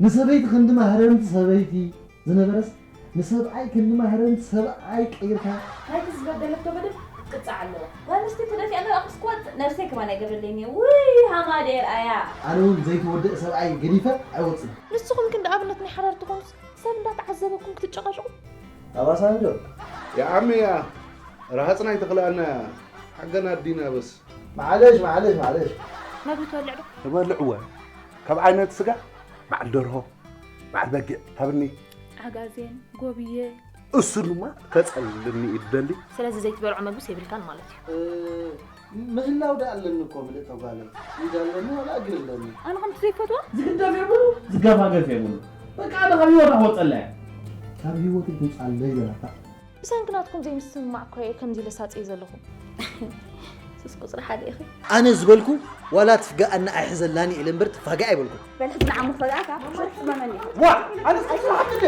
ንሰበይቲ ክንዲ ማህረምቲ ሰበይቲ ዝነበረስ ንሰብኣይ ክንዲ ማህረምቲ ሰብኣይ ቀይርካ። ናይቲ ዝበደለቶ በደል ቅጻዕ ኣለዎ። ጓል ኣንስተይቲ ተደፊኣ ንራእኹስ ክወጽእ ነብሰይ ከማን ኣይገብረለይን እየ። ውይ ሃማ ደየር ኣያ። ኣነ እውን ዘይተወደአ ሰብኣይ ገዲፈ ኣይወፅን። ንስኹም ክንዲ ኣብነት ናይ ሓዳር ትኾኑስ ሰብ እንዳተዓዘበኩም ክትጨቃጨቁ? ኣባሳንጆ يا عمي يا رهصنا يتخلقنا حقنا الدين بس. ማዓለሽ ማዓለሽ ማዓለሽ። መግቢ ትበልዕ ዶ? እበልዕወ ካብ ዓይነት ስጋ በዓል ደርሆ በዓል በጊዕ ሃብኒ። ዓጋዜን፣ ጎብየ። እሱ ድማ ከፀልልኒ እዩ ደሊ። ስለዚ ዘይትበልዖ መግብስ የብልካን ማለት እዩ። ምህላው ዳ ኣለኒ እኮ ምልእተ ጓለይ። ኢድ ኣለኒ ዋላ እግሪ ኣለኒ። ኣነ ከምቲ ዘይፈትዋ ዝግደፍ የብሉ ዝገፋገፍ የብሉ። በቃ ኣነ ካብ ህይወታ ክወፀላ እየ። ካብ ህይወት ትውፃለይ በላታ። ብሰንኪ ናትኩም ዘይምስምማዕ እኮ እየ ከምዚ ኢለ ሳፅየ ዘለኹ። ሱስ ቁፅሪ ሓደ ኢኺ። ኣነ ዝበልኩ ዋላ ትፍገኣና ኣይሕዘላን ኢለ እምበር ትፋገእ ኣይበልኩ። በል ሕጂ ንዓሙ ክፈግኣካ ሕመመኒ። ዋ ኣነስ ኣይስማዓክለ